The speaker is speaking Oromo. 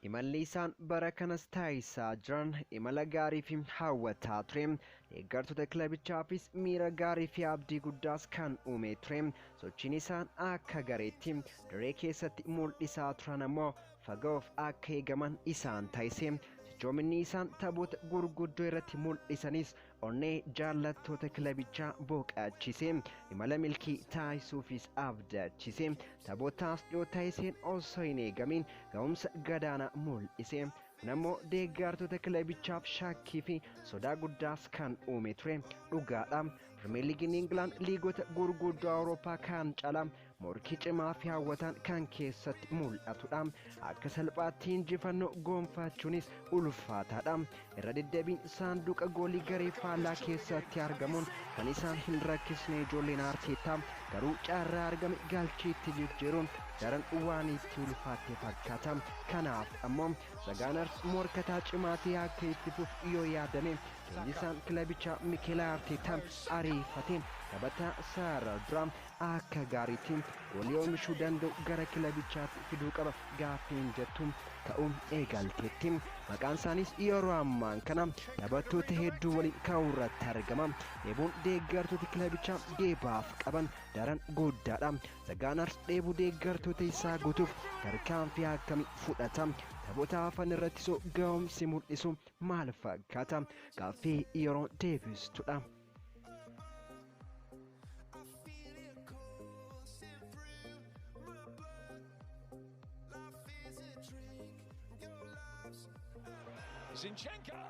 Imalli isaan bara kanas taasisaa jiran imala gaarii fi hawwataa ture. Deeggartoota kilabichaafis miira gaarii fi abdii guddaas kan uume ture. Sochiin isaan akka gareetti dirree keessatti mul'isaa turan ammoo fagoof akka eegaman isaan taasise. Cichoominni isaan taphoota gurguddoo irratti mul'isanis onnee jaallattoota kilabichaa boqochise. Imala milkii taasisuufis abdachise. Taphootaas dhiyoo taasiseen osoo hin eegamin ga'umsa gadaanaa mul'ise. Kun ammoo deeggartoota kilabichaaf shakkii fi sodaa guddaas kan uume ture. Dhugaadha. Pirimeer Liigiin Ingilaand liigota gurguddoo Awurooppaa kan caalaa morkii cimaa fi hawwataan kan keessatti mul'atudha. Akka salphaatti injifannoo gonfachuunis ulfaataadha. Irra deddeebiin saanduqa goolii garee faallaa keessatti argamuun kan isaan hin rakkisne ijoolleen Arteetaa garuu carraa argame galchiitti jijjiiruun daran waan itti ulfaatte fakkaata. Kanaaf ammoo Sagaanars morkataa cimaa ta'ee akka itti fufu yoo yaadame, leenjisaan kilabichaa Mikel Arteetaa ariifatee taphataa sarara duraa akka gaariitti goolii oomishuu danda'u gara kilabichaatti fiduu qaba gaaffiin jettu ka'uun eegalteetti. Maqaan isaaniis yeroo ammaan kana taphattoota hedduu waliin ka'uu irratti argama. Dheebuun deeggartoota kilabichaa geebaaf qaban daran guddaadha. Sagaanars dheebuu deeggartoota isaa guutuuf tarkaanfii akkamii fudhata? Taphoota hafan irratti soo ga'umsi mul'isu maal fakkaata? Gaaffii yeroo deebistudha. I feel it coursing through my blood. Life is a drink, your life's Zinchenko!